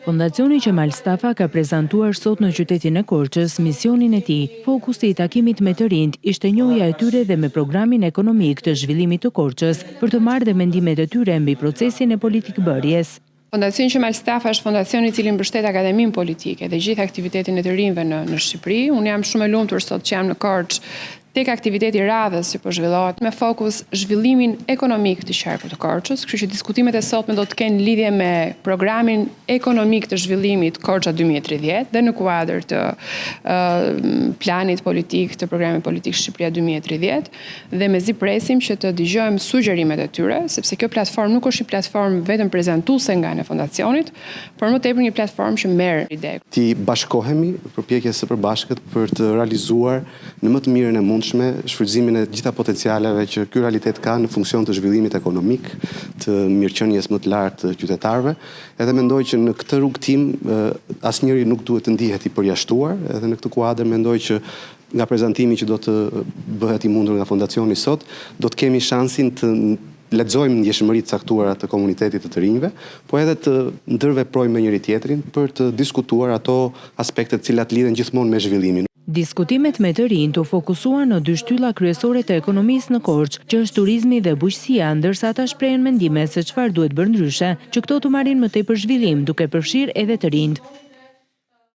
Fondacioni Qemal Stafa ka prezantuar sot në qytetin e Korçës misionin e tij. Fokusi i takimit me të rinjtë ishte njohja e tyre dhe me programin ekonomik të zhvillimit të Korçës, për të marrë dhe mendimet e tyre mbi procesin e politikëbërjes. Fondacioni Qemal Stafa është fondacioni i cili mbështet Akademinë Politike dhe gjithë aktivitetin e të rinjve në në Shqipëri. Unë jam shumë e lumtur sot që jam në Korçë tek aktiviteti i radhës që po zhvillohet me fokus zhvillimin ekonomik të qarkut të Korçës, kështu që diskutimet e sotme do të kenë lidhje me programin ekonomik të zhvillimit Korça 2030 dhe në kuadër të planit politik të programit politik Shqipëria 2030 dhe mezi presim që të dëgjojmë sugjerimet e tyre, sepse kjo platformë nuk është një platformë vetëm prezantuese nga ana e fondacionit, por më tepër një platformë që merr ide. T'i bashkohemi përpjekjes së përbashkët për të realizuar në më të mirën e mundshme shfrytëzimin e të gjitha potencialeve që ky realitet ka në funksion të zhvillimit ekonomik, të mirëqenies më të lartë të qytetarëve, edhe mendoj që në këtë rrugëtim asnjëri nuk duhet të ndihet i përjashtuar, edhe në këtë kuadër mendoj që nga prezantimi që do të bëhet i mundur nga fondacioni sot, do të kemi shansin të lexojmë ndjeshmëri të caktuara të komunitetit të të rinjve, po edhe të ndërveprojmë me njëri-tjetrin për të diskutuar ato aspekte të cilat lidhen gjithmonë me zhvillimin. Diskutimet me të rinjtë u fokusuan në dy shtylla kryesore të ekonomisë në Korçë, që është turizmi dhe bujqësia, ndërsa ata shprehën mendime se çfarë duhet bërë ndryshe, që këto të marrin më tepër zhvillim, duke përfshirë edhe të rinjtë.